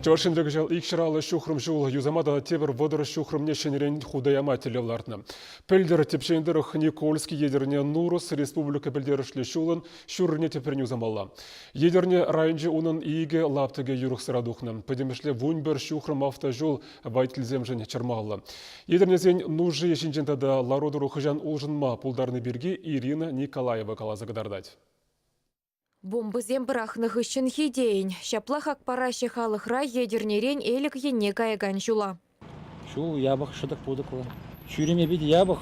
Чӑваш Енре кӑҫал икҫӗр ҫухрӑм ҫул юсама тата тепӗр 30 ҫухрӑмне ҫӗнӗрен хута яма тӗллев лартнӑ. Пӗлтӗр тӗпчен тӑрӑх Никольски Етӗрне Нурӑс республика пӗлтерӗшлӗ ҫулӑн ҫуррине тӗпрен юсамалла. Етӗрне районӗнче унӑн икӗ лаптӑкӗ юрӑхсӑра тухнӑ. Пӗтӗмӗшле 11 ҫухрӑм автоҫул водительсемшӗн чӑрмавлӑ. Етӗрнесен нуши ҫинчен тата лару-тӑру хӑҫан улшӑнма пултарни пирки Ирина Николаева каласа кӑтартать. Бомбӑсем пӑрахнӑ хыҫҫӑнхи тейӗн. Ҫапла хак параҫҫӗ халӑхра Етӗрнерен Элӗк енне каякан ҫула. Ҫул япӑх, шӑтӑк-путӑклӑ. Ҫӳреме питӗ япӑх.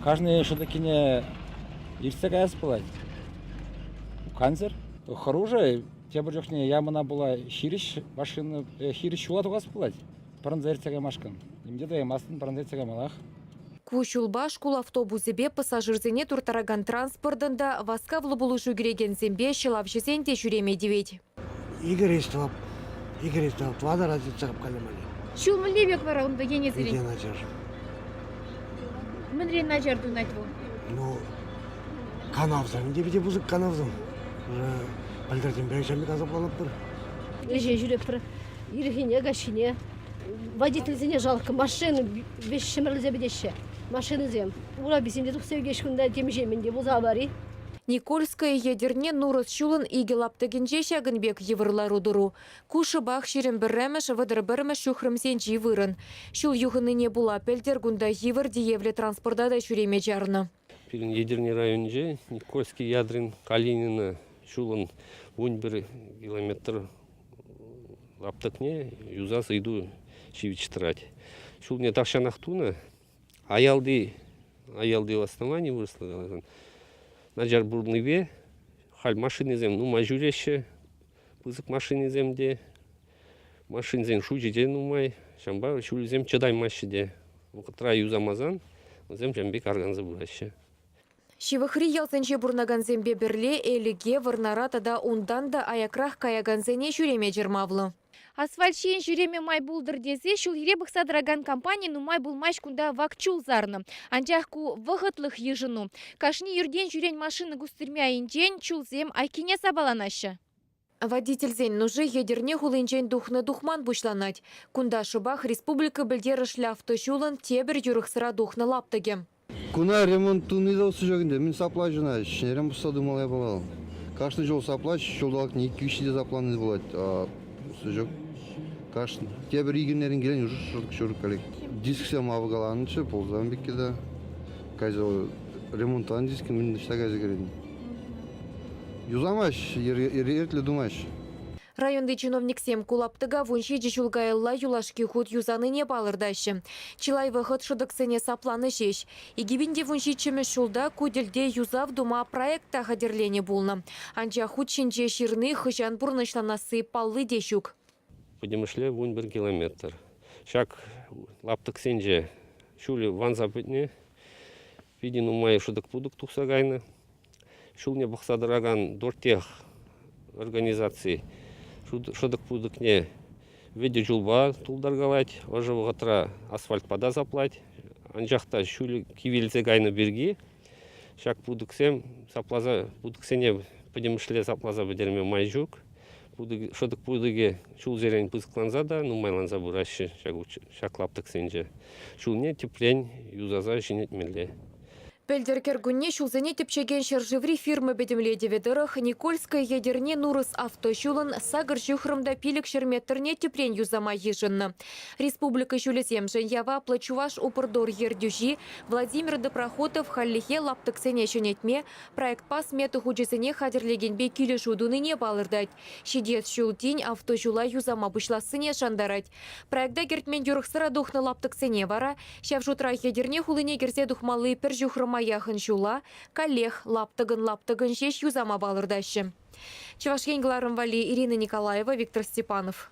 Кашни шӑтӑккине иртсе каяс пулать. Кансӗр. Хӑрушӑ. Тепӗр чухне ямӑна пула хирӗҫ машина, хирӗҫ ҫула тухас пулать. Пӑрӑнса иртсе каймашкӑн. Нимте тӑваймастӑн, пӑрӑнса иртсе каймаллах. Ку ҫулпа шкул автобусӗпе пассажирсене турттаракан транспортӑн та, васкавлӑ пулӑшу кӳрекенсемпе ҫӑлавҫӑсен те ҫӳреме тивет. Икӗ рейс тӑвап. Икӗ рейс тӑвап. Тӑватӑ раз йӑтса каллемалли. Ҫул мӗнле пек вара унта енесерен? Питӗ начар. Мӗнрен начар тунать вӑл? Ну, канавсем те питӗ пысӑк канавсем. Уже пӗлтӗртенпе ҫамрӑк асапланатпӑр. Ӗҫе ҫӳретпӗр. Ирхине, каҫхине. Водительсене жалко, машина веҫ ҫӗмӗрӗлсе пӗтеҫҫӗ. Машинӑсем. Ураписем те тухса ӳкеҫ кунта темиҫе мӗн те пулса авари. Никольское Етӗрне Нурӑс ҫулӑн икӗ лаптӑкӗнче ҫакӑн пек йывӑр лару-тӑру. Ку шӑпах 21-мӗш, 31-мӗш ҫухрӑмсенчи вырӑн. Ҫул юхӑннине пула пӗлтӗр кунта йывӑр тиевлӗ транспорта та ҫӳреме чарнӑ. Пирӗн Етӗрне районӗнче Никольский Ядрин Калинина ҫулӑн 11 километр лаптӑкне юсас ыйту ҫивӗч тӑрать. Ҫулне тахҫанах тунӑ. Аялти, аялти основани вырӑсла каласан, начар пурӑннипе халь машинӑсем нумай ҫӳреҫҫӗ, пысӑк машинӑсем те, машинсен шучӗ те нумай, ҫавӑнпа ҫулӗсем чӑтаймаҫҫӗ те. Вӑхӑтра юсамасан вӗсем ҫавӑн пек арканса пыраҫҫӗ. Ҫывӑхри ялсенче пурӑнакансемпе пӗрле Элӗке, Вӑрнара тата унтан та аякрах каякансене ҫӳреме чӑрмавлӑ. Асфальт ҫийӗн ҫӳреме май пултӑр тесе ҫул-йӗре пӑхса тӑракан компани нумай пулмасть кунта вак чул сарнӑ. Анчах ку вӑхӑтлӑх йышӑну. Кашни иртен-ҫӳрен машина кустӑрми айӗнчен чулсем айккине сапаланаҫҫӗ. Водительсен нуши Етӗрне хулинчен тухнӑ-тухман пуҫланать. Кунта шӑпах республика пӗлтерӗшлӗ автоҫулӑн тепӗр юрӑхсӑра тухнӑ лаптӑкӗ. Куна ремонт туни те усӑ ҫук ӗнтӗ. Мӗн саплаҫ ӑна? Ҫӗнӗрен пусса тумалла япала. Кашни ҫул саплаҫ, ҫулталӑкне иккӗ-виҫҫӗ те саплани пулать. Усӑ ҫук. Кашни тепӗр икӗ эрнерен килен уже шӑрӑк коллег. Дисксем авкаланӑччӗ, пулсан пекки те. Кайса ремонтланӑ диски мӗн ӑҫта кайса кӗрет. Юсамасть, ертлӗ тумасть. Районти чиновниксем ку лаптӑка 17 ҫул каялла юлашки хут юсанине палӑртаҫҫӗ. Чылай вӑхӑт шӑтӑксене сапланӑ ҫеҫ. 2017-мӗш ҫулта ку тӗлте юсав тума проект та хатӗрленӗ пулнӑ. Анчах хут ҫинче ҫырни хӑҫан пурнӑҫланасси палли те ҫук. Пӗтӗмӗшле 11 километр. Ҫак лаптӑксенче ҫулӗ ванса пӗтнӗ, питӗ нумай шӑтӑк-путӑк тухса кайнӑ. Ҫулне пӑхса тӑракан Дортех организаци шӑтӑк-путӑкне вӗтӗ чулпа тултаркалать, ӑшӑ вӑхӑтра асфальтпа та саплать. Анчах та ҫулӗ кивелсе кайнӑ пирки ҫак путӑксем сапласа, путӑксене пӗтӗмӗшле сапласа пӗтерме май ҫук. Шӑтӑк-путӑкӗ ҫулсерен пысӑкланса та нумайланса пыраҫҫӗ ҫак лаптӑксенче. Ҫулне тӗпрен юсаса ҫӗнетмелле. Пӗлтӗр кӗркунне ҫулсене тӗпчекен ҫӗршыври фирма пӗтӗмлетӗвӗ тӑрӑх Никольское Етӗрне Нурӑс автоҫулӑн сакӑр ҫухрӑм та 500 метрне тӗпрен юсама йышӑннӑ. Республика ҫулӗсемшӗн яваплӑ Чӑваш Упрдор ертӳҫи Владимир Доброхотов хальлӗхе лаптӑксене ҫӗнетме проектпа смета хучӗсене хатӗрлекенпе килӗшӳ тунине палӑртать. Ҫитес ҫул тин автоҫула юсама пуҫлассине шантарать. Проекта кӗртмен юрӑхсӑра тухнӑ лаптӑксене вара, ҫав шутра Етӗрне хулине кӗрсе тухмалли пӗр ҫухрӑма яхӑн ҫула, каллех лаптӑкӑн-лаптӑкӑн ҫеҫ юсама палӑртаҫҫӗ. Чӑваш Ен кӑларӑм валли Ирина Николаева, Виктор Степанов.